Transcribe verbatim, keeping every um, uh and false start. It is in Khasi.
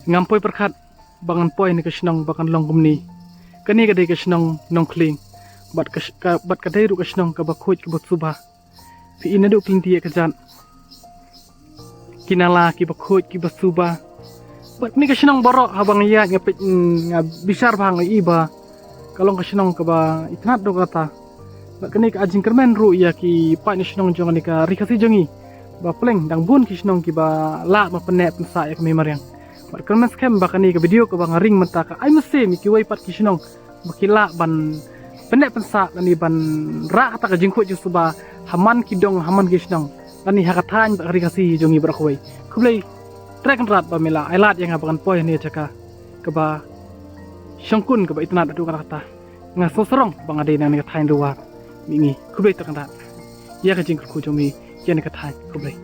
Ngam poi pyrkhat ba ngan poi na ka shnong ba kan long kumne. Kane ka dei ka shnong Nongkhlieng. Bad ka, ka, bad ka dei ruh ka shnong kaba khuid kaba suba. Phi i naduh kine ki ïa ka jat, ki nala kiba khuid kiba suba. Bad kane ka shnong baroh haba nga ïaid nga peit, mm, nga bishar bha nga i ba ka long ka shnong kaba itynnad ruh kata. Bad kane ka ai jingkyrmen ruh ïa ki paid na shnong jong kane ka Ri Khasi jong ngi ba pleng dang bun ki shnong kiba lah ban pynneh pynsah ïa ka mei mariang. Bad kyrmen skhem ba kane ka video kaba nga ring mynta ka ai mynsiem ïa kiwei pat ki shnong ba ki lah ban pynneh pynsah lane ban rah kata ka jingkhuid jingsuba ha man ki dong ha man ki shnong lane ha ka thaiñ bad ka Ri Khasi jong ngi baroh kawei. Khublei Trai Kynrad ba me la ai lad ïa nga ba ngan poi ha kane ka jaka kaba shongkun kaba itynnad haduh katta katta. Nga sngewsarong ba nga dei na kane ka thaiñ Riwar. Mihngi, khublei Trai Kynrad ïa ka jingkyrkhu jong me ïa kane ka thaiñ. Khublei.